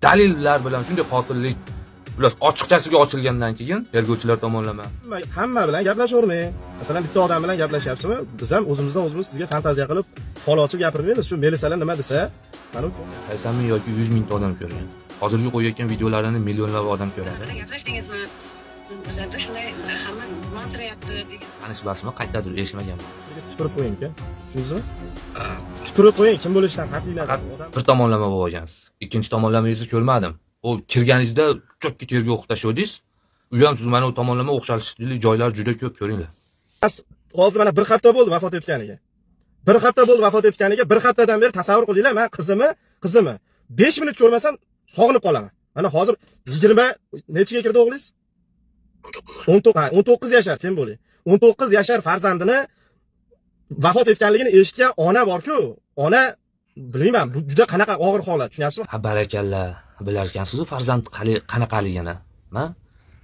Dalillar bilan shunday qotillik ular ochiqchasiga ochilgandan keyin tergovchilar tomonlama Hamma bilan gaplashavermang. Masalan, bitta odam bilan gaplashyapsizmi, biz ham o'zimizdan o'zimiz sizga fantaziya qilib, fol ochib gapirmaymiz. Shu melisalar nima desa, mana u 80 ming yoki 100 mingta odam ko'rgan. Hozirgi qo'yayotgan videolarini millionlab odam ko'radi. Gaplashdingizmi? Bizlarda shunday hamma gumonsirayapti degan. Tanish emasmi, qayerdadir eshitmaganman. Tupurib qo'ying, aka. Tushundingizmi? Tupurib qo'ying, kim bo'lishidan qat'iy nazar. Faqat Odam bir tomonlama bo'lgansiz. Ikkinchi tomonlamangizni ko'rmadim. U kirganingizda chokki tergov o'qib tashladingiz. U ham siz mana u tomonlama o'xshashli joylar juda ko'p, ko'ringlar. Hozir mana bir hafta bo'ldi vafot etganiga. Bir hafta bo'ldi vafot etganiga. Bir haftadan beri tasavvur qilinglar, men qizimni 5 minut ko'rmasam sog'inib qolaman. Mana hozir 20 nechiga kirdi o'g'lingiz? 19, ha, 19 yashar, teng bo'ling. 19 yashar farzandini vafot etganligini eshitgan ona bor-ku. Ona, bilmayman, bu juda qanaqa og'ir holat, tushunyapsizmi? Ha, barakalla, bilarkansiz farzand qanaqaligini. Ma?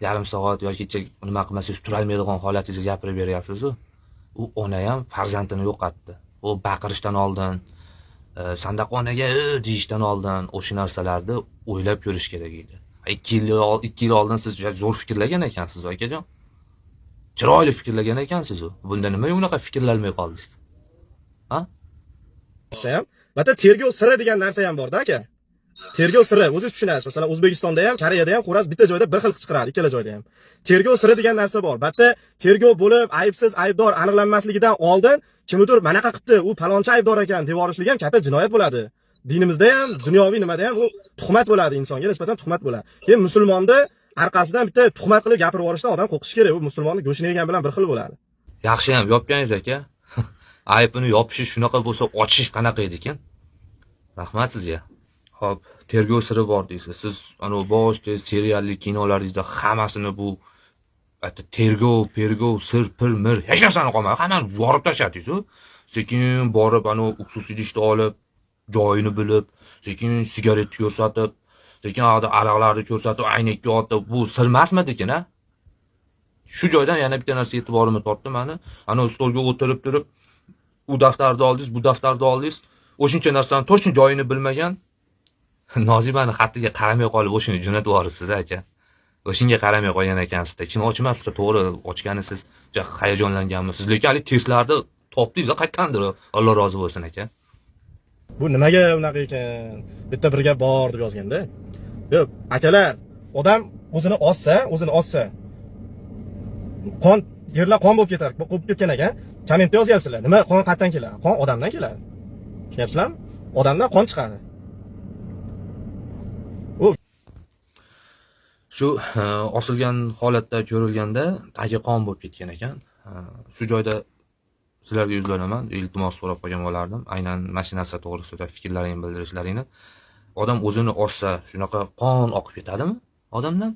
Yarim soat yoki nima qilmasangiz turolmaydigan holatingizni gapirib beryapsiz-u. U ona ham farzandini yo'qotdi. U baqirishdan oldin, sandaqa onaga deyishdan oldin o'sha narsalarni o'ylab ko'rish kerak edi. 2 yil oldin siz juda zo'r fikrlagan ekansiz, akajon. Chiroyli fikrlagan ekansiz u. Bunda nimaga unaqa fikrlalmay qoldingiz? Ha? Bo'lsa ham, bitta tergov siri degan narsa ham borda, aka. Tergov siri, o'zingiz tushunasiz. Masalan, O'zbekistonda ham, Koreyada ham xo'roz bitta joyda bir xil qichqiradi, ikkala joyda ham. Tergov siri degan narsa bor. Bitta tergov bo'lib, aybsiz, aybdor aniqlanmasligidan oldin kimnidir manaqa qilibdi, u palonchi aybdor ekan deb yuborishlik ham katta jinoyat bo'ladi. Dinimizda ham, dunyoviy nimada ham u tuhmat bo'ladi, insonga nisbatan tuhmat bo'ladi. Keyin musulmonda orqasidan bitta tuhmat qilib gapirib yuborishdan odam qo'rqishi kerak. U musulmonni go'shtini yegan bilan bir xil bo'ladi. Yaxshi ham yopganingiz, aka. Aybini yopishi shunaqa bo'lsa, ochish qanaqa edi ekan? Rahmat sizga. Xo'p, tergov siri bor deysiz. Siz anavi boshida serialli kinolaringizda hammasini bu aytdi tergov, pergov, sir, pir, mir hech narsani qolmadi. Hammani yorib tashladingiz-u. Sekin borib anavi uksus idishni olib, joyini bilib, sekin sigaretni ko'rsatib, sekin aroqlarni ko'rsatib, aynakka otib, bu sir emasmidikin, a? Shu joydan yana bitta narsa e'tiborimni tortdi mani. Ana stolga o'tirib turib, u daftarni oldingiz, bu daftarni oldingiz. O'shuncha narsani точно joyini bilmagan Nozimani xatiga qaramay qolib o'shani jo'natib yuboribsiz, aka. O'shanga qaramay qolgan ekansizda. Ichini ochmabsiz, to'g'ri ochgani siz juda hayajonlanganmisiz. Lekin haligi testlarni topdingiz qayerdandir. Alloh rozi bo'lsin, aka. Bu nimaga unaqa ekan? Bitta bir gap bor deb yozganda. Yo'q, akalar, odam o'zini ossa qon, yerlar qon bo'lib ketar, bo'lib ketgan ekan. Kommentda yozyapsizlar. Nima, qon qayerdan keladi? Qon odamdan keladi. Tushunyapsizlarmi? Odamdan qon chiqadi. U Shu osilgan holatda ko'rilganda tagi qon bo'lib ketgan ekan. Shu joyda sizlarga yuzlanaman, iltimos so'rab qolgan bo'lardim. Aynan mana shu narsa to'g'risida fikrlaringni bildirishlaringni. Odam o'zini ossa shunaqa qon oqib ketadimi odamdan?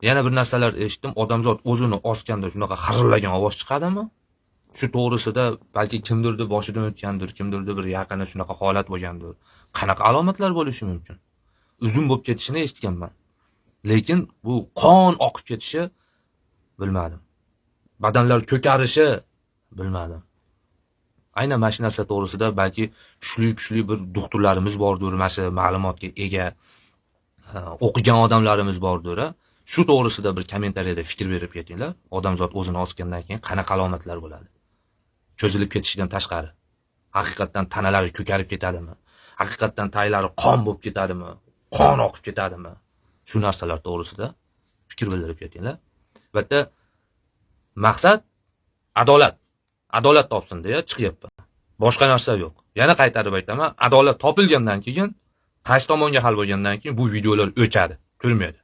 Yana bir narsalar eshitdim. Odamzod o'zini osganda shunaqa xirillagan ovoz chiqadimi? Shu to'g'risida balki kimdirni boshidan o'tgandir, kimdirni bir yaqini shunaqa holat bo'lgandir. Qanaqa alomatlar bo'lishi mumkin? Uzun bo'lib ketishini eshitganman. Lekin bu qon oqib ketishi bilmadim. Badanlar ko'karishi bilmadim. Aynan mana shu narsa to'g'risida balki kuchli kuchli bir doktorlarimiz bordir, mana shu ma'lumotga ega o'qigan odamlarimiz bordir. A? Shu to'g'risida bir kommentariyada fikr berib ketinglar. Odamzod o'zini osgandan keyin qanaqa alomatlar bo'ladi? Cho'zilib ketishidan tashqari. Haqiqatdan tanalari ko'karib ketadimi? Haqiqatdan taylari qon bo'lib ketadimi? Qon oqib ketadimi? Shu narsalar to'g'risida fikr bildirib ketinglar. Albatta maqsad adolat. Adolat topsin deya chiqyapman. Boshqa narsa yo'q. Yana qaytarib aytaman, adolat topilgandan keyin, qaysi tomonga hal bo'lgandan keyin bu videolar o'chadi, turmaydi.